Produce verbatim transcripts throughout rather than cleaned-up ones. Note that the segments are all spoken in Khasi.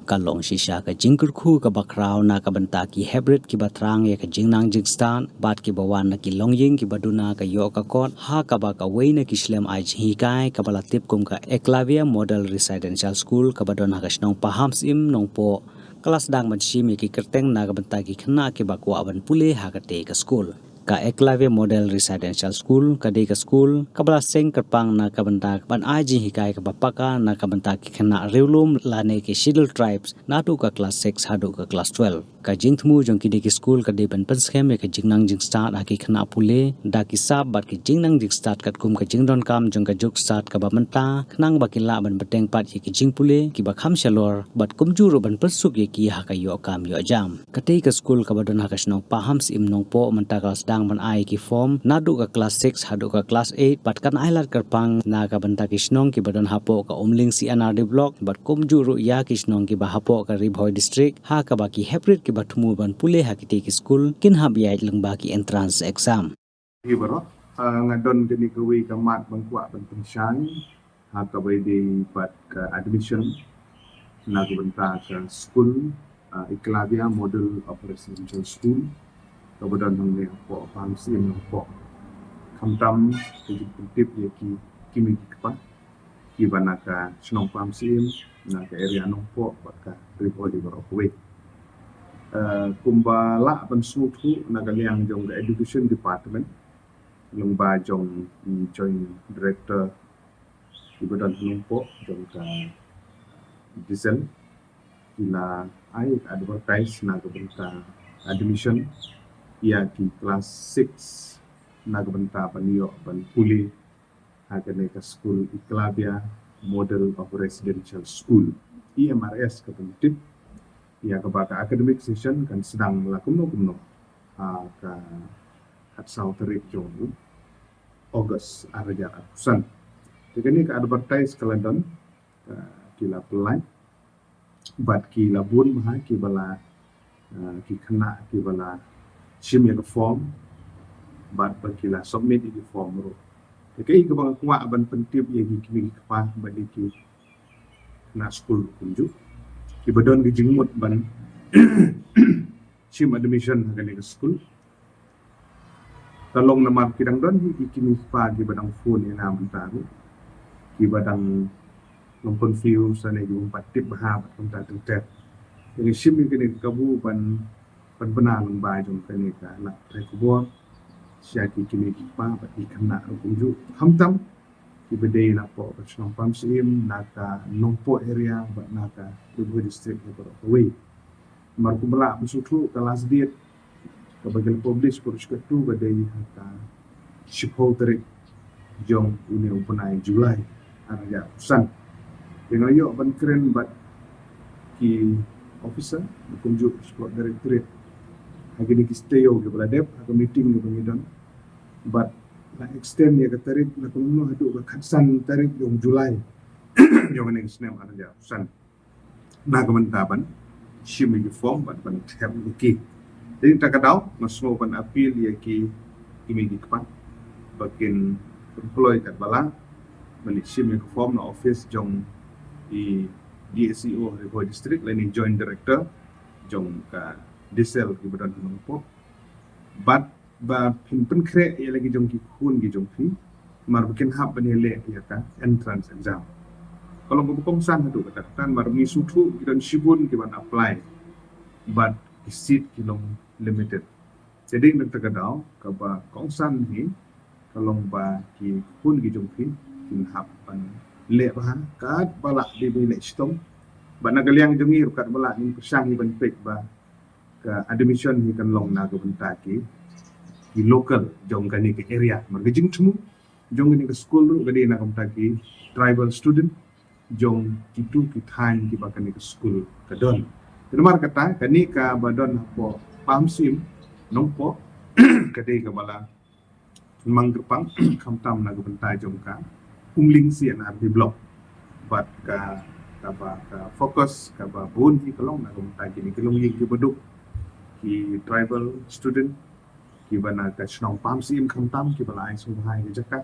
Ka long shisha ka jingkyrkhu kaba khraw na ka bynta ki heprit kiba thrang ïa ka jingnang jingstad bad kiba wan na ki longïing kiba duna ka ïoh ka kot, ha kaba kawei na ki shlem ai jinghikai kaba la tip kum ka Eklavya Model Residential School kaba don ha ka shnong Pahamsyiem, Nongpoh, ka la sdang ban shim ïa ki kyrteng na ka bynta ki khynnah kiba kwah ban pule ha katei ka skul. Ka Eklavya Model Residential School ka dei ka skul kaba la seng kyrpang na ka bynta ban ai jinghikai kaba paka na ka bynta ki khynnah riewlum lane ki Scheduled Tribes naduh ka klas six haduh ka klas twelve. Ka jingthmu jong kine ki skul ka dei ban pynskhem ïa ka jingnang jingstad ha ki khynnah pule da ki sap bad ki jingnang jingstad katkum ka jingdonkam jong ka juk stad kaba mynta, khnang ba kin lah ban bteng pat ïa ki jingpule kiba kham shalor bad kumjuh ruh ban pynsuk ïa ki ha ka ïoh kam ïoh jam. Katei ka skul kaba don ha ka shnong Pahamsyiem, Nongpoh mynta ka la sdang ban ai ki form naduh ka klas six haduh ka klas eight bad kan ai lad kyrpang na ka bynta ki shnong kiba don hapoh ka Umling C and R D Block bad kumjuh ruh ïa ki shnong kiba hapoh ka Ri Bhoi District, ha kaba ki heprit kiba thmu ban pule ha kitei ki skul kin hap ïaid lyngba ki entrance exam. Hi baroh, ah, nga don kane kawei ka mat ban kwah ban pynshai ha kaba ïadei bad ka admission na ka bynta ka skul, ah, Eklavya Model of Residential School kaba don hangne hapoh Pahamsyiem, Nongpoh. Khamtam ka jingpyntip ïa ki kmie ki kpa kiba na ka shnong Pahamsyiem, na ka area Nongpoh bad ka Ri Bhoi baroh kawei. Eh, kumba lah ban sngewthuh na ka liang jong ka Education Department lyngba jong i Joint Director kiba don ha Nongpoh jong ka DSEL, ki la ai ka advertise na ka bynta admission ïa ki klas six na ka bynta ban ïoh ban pule ha kane ka skul Eklavya Model of Residential School, E M R S kaba tip, ïa kaba ka academic session kan sdang la kumno kumno ha ka khatsaw tarik jong u August arhajar arphew san. Te kane ka advertise ka la don, ka ki la pynlait bad ki la bun bha kiba la, ah, ki khynnah kiba la shim ïa ka form bad ba ki la submit ïa ki form ruh. Te kaei kaba nga kwah ban pyntip ïa ki kmie ki kpa bad ïa ki khynnah skul kumjuh kiba don ki jingmut ban shim admission ha kane ka skul. Ka long namar ki dang don hi ki kmie ki kpa kiba dang phone ïa nga mynta ruh, kiba dang long confuse ne kiba ym pat tip bha bad kumta teng teng. Te ngi shim ïa kane ka kabu ban, ban bna lyngba jong kane ka lad pathai khubor sha ki kmie ki kpa bad ki khynnah ruh kumjuh, khamtam kiba dei napoh ka shnong Pahamsyiem, na ka Nongpoh area bad na ka Ri Bhoi District baroh kawei. Namar kumba lah pynsngewthuh, ka last date kaba ki la publish pyrshah katu ka dei ha ka shiphew tarik jong une u bnai July arhajar arphew san. Te nga la ïoh ban kren bad ki officer na kumjuh Sport Directorate ha kine ki step kiba la dep ha ka meeting kaba ngi don bad la extend ïa ka tarik na kumno haduh ka khatsan tarik jong July jong kane ka snem arhajar arphew san. Na ka bynta ban shim ïa ki form bad ban them ïa ki. Te kata ka daw nga sngew ban appeal ïa ki kmie ki kpa ba kin pynkloi katba lah ban shim ïa ki form na office jong i D S E O Ri Bhoi District lane Joint Director jong ka DSEL kiba don ha Nongpoh. Bad ba phin pynkhreh ïa la ki jong ki khun ki jong phi, namar ba kin hap ban ïaleh ïa ka entrance exam. Ka long kaba kongsan haduh katta katta, namar ngi sngewthuh ki don shibun kiban apply bad ki seat ki long limited. Te dei na kata ka daw kaba kongsan hi ka long ba ki khun ki jong phi kin hap ban leh bha katba lah, dei ban leh shitom. Bad na ka liang jong ngi ruh katba lah ngin pyrshang hi ban peit ba ka admission hi kan long na ka bynta ki, ki local jong kane ka area. Namar ka jingthmu jong kane ka skul ruh ka dei na ka bynta ki tribal student jong kitu ki thaiñ kiba kane ka skul ka don. Te namar kata kane kaba don hapoh Pahamsyiem, Nongpoh ka dei kaba la mang kyrpang khamtam na ka bynta jong ka Umling C and R D Block. Bad ka, kaba ka focus kaba bun hi ka long na ka bynta kine ki longïing kiba duk, ki tribal student kiba na ka shnong Pahamsyiem khamtam kiba la ai sngewbha ïa ka jaka,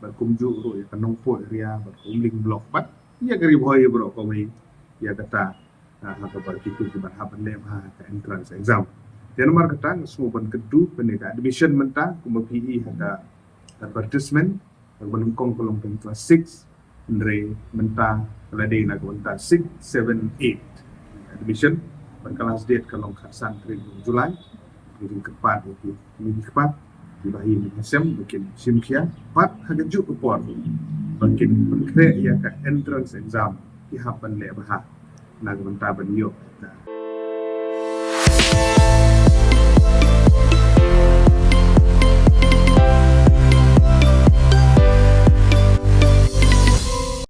bad kumjuh ruh ïa ka Nongpoh area bad ka Umling Block bad ïa ka Ri Bhoi baroh kawei, ïa kata ha kaba kito kiba hap ban leh bha ha ka entrance exam. Te namar kata nga sngew ban kyntu pynne ka admission mynta kumba phi i ha ka advertisement, kaba nyngkong ka long pynne class six, hynrei mynta ka la dei na ka bynta six, seven, eight. Admission bad ka last date ka long khatsan tarik July. Ngi kyrpad ïa ki, ngi kyrpad ïa ki bahaïing bahaïing ba kin shim khia bad ha kajuh ka por ba kin pynkhreh ïa ka entrance exam, ki hap ban leh bha na ka bynta ban ïoh ka